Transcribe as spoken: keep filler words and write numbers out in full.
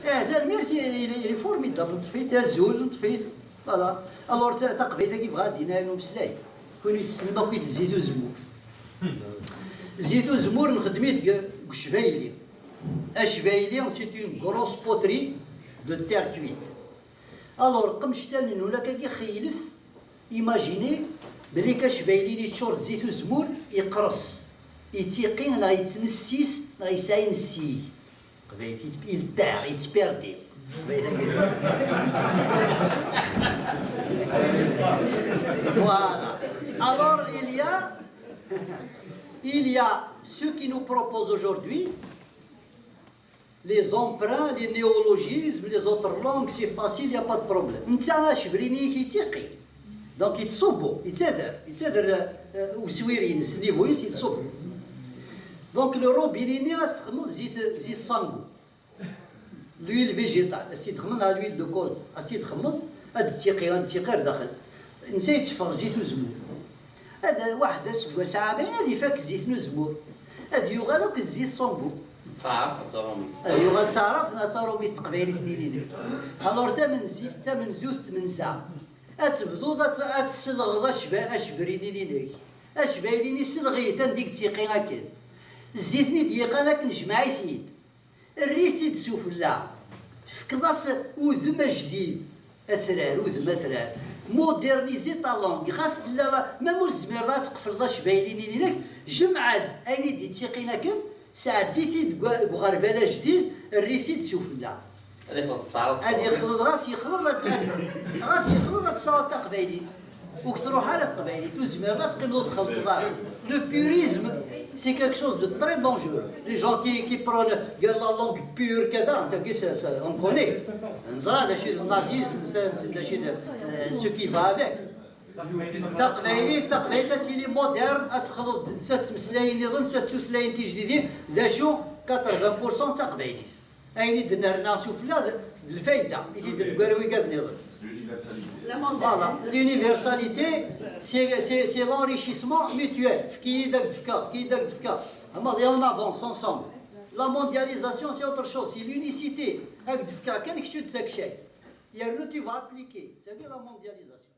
Ah, tanemmirt, il est, il est formidable, neṭṭef-it, azul, neṭṭef-it. Voilà. Alors, ta- taqbaylit-agi bɣa ad d-iniɣ yiwen umeslay. Kunwi tessnem akk-it Zzit Uzemmur. Zzit Uzemmur nxeddem-it deg deg Ucbayli. Acbayli, c'est une grosse poterie de terre cuite. Alors, qmec talnun akkagi xeyylet, imaginez belli Acbayli yeččur d Zzit Uzemmur, yeqres, yettiqi neɣ yettnessis neɣ yesɛa inessi. Qbaylit, il perd, yettpirdi. Voilà. Alors, il y a, il y a ceux qui nous proposent aujourd'hui les emprunts, les néologismes, les autres langues, c'est facile, il n'y a pas de problème. Netta acebrini-inek yettiqi. Donc, yettṣubbu, yettader, yettader euh, uswir-ines, niveau-is, yettṣubbu. Donc, le robinet-nni, ad s-txedmeḍ zzit, zzit sangu. L'huile végétale, ad s-tt-id-xedmeḍ à l'huile de colza, ad s-tt-id-xedmeḍ, ad d-tiqi, ad d-tiqi ar daxel. Netta yetteffeɣ zzit uzemmur. Ad waḥed aseggas ɛamayen ad ifak zzit n uzemmur. Ad yuɣal akk d zzit sangu. D taɛrabt neɣ d taṛumit? Ad yuɣal d taɛrabt neɣ d taṛumit teqbaylit-nni-inek. Alors tamenzit, tamenzut tmenza. Ad tebduḍ ad, ad tessedɣeḍ acba-, acebrini-inek. Acbayli-nni ssedɣ-it anda i yettiqi akken. Zzit-nni d-yeqqan akken jmeɛ-it-id. Err-it-id s ufella. Tefkeḍ-as udem ajdid. Atrar, udem atrar. Moderniser ta langue. Ɣas tella la, même ur tezmireḍ ad tqefleḍ acbayli-nni-inek, jmeɛ-d ayen i d-ittiqin akken, sɛeddi-t-id deg wa-, deg uɣerbal ajdid, err-it-id s ufella. Ad yexleḍ s taɛrabt. Ad yexleḍ, ɣas yexleḍ, ad, ad, ɣas yexleḍ ad tesɛuḍ taqbaylit. Ur k-truḥ ara teqbaylit, ur tezmireḍ ad teqqimeḍ ur txelṭeḍ ara. Le purisme, c'est quelque chose de très dangereux. Les gens qui, qui prônent la langue pure, كذا, c'est, c'est, c'est, on connaît. Neẓra d acu d nazisme, c'est, c'est d acu d, euh, ce qui va avec. Taqbaylit, taqbaylit ad tili moderne, ad texleḍ, nettat ttmeslayen nniḍen, nettat tutlayin tijdidin, d acu, quatre-vingts pour cent d taqbaylit. Ayen i d-nerna s ufella d, d lfayda i t-id-neggar wigad nniḍen. L'universalité. Voilà, l'universalité, c'est, c'est, c'est l'enrichissement mutuel. Efk-iyi-d ad k-d-fkeɣ, efk-iyi-d ad k-d-fkeɣ. Amaḍi, on avance ensemble. La mondialisation, c'est autre chose. C'est l'unicité. Ad k-d-fkeɣ kan kečč ur d-ttakcay. Yernu tu vas appliquer. C'est la mondialisation.